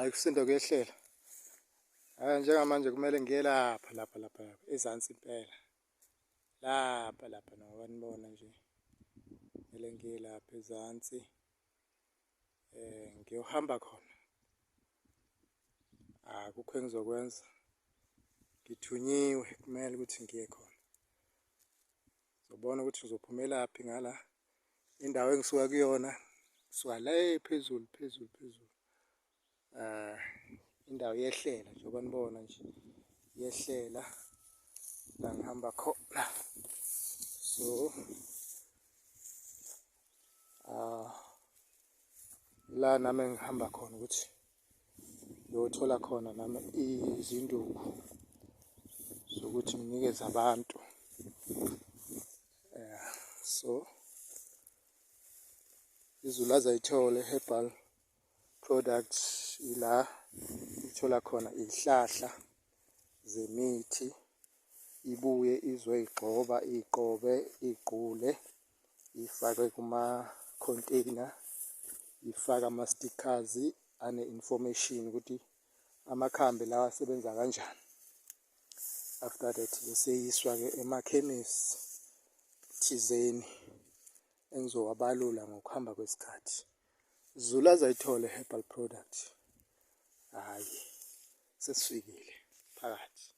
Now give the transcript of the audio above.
Hayi, kusinda kuyehlela. Hhayi, njengamanje kumele ngiye lapha lapha lapha ezansi impela. Lapha lapha ngoba nibona nje kumele ngiye lapha ezansi ngiyohamba khona. Akukho engizokwenza, ngithunyiwe kumele ukuthi ngiye khona. Ngizobona ukuthi ngizophumelaphi ngala indawo engisuka kuyona, ngisuka le phezulu phezulu phezulu. Indawo iyehlela njengoba nibona nje iyehlela la ngihamba khona. So la nami engihamba khona ukuthi ngiyothola khona nami izinduku zokuthi nginikeze abantu. So iZul'azayithole Herbal Products ila ithola khona iy'hlahla zemithi, ibuye izoyigxoba iy'qobe iy'gqule ifake kuma-container, ifake ama-stickers ane-information ukuthi amakhambi lawa asebenza kanjani. After that bese eyiswa-ke emakhemisi thizeni engizowabalula ngokuhamba kwesikhathi. Zul'azayithole Herbal Product, hhayi sesifikile phakathi.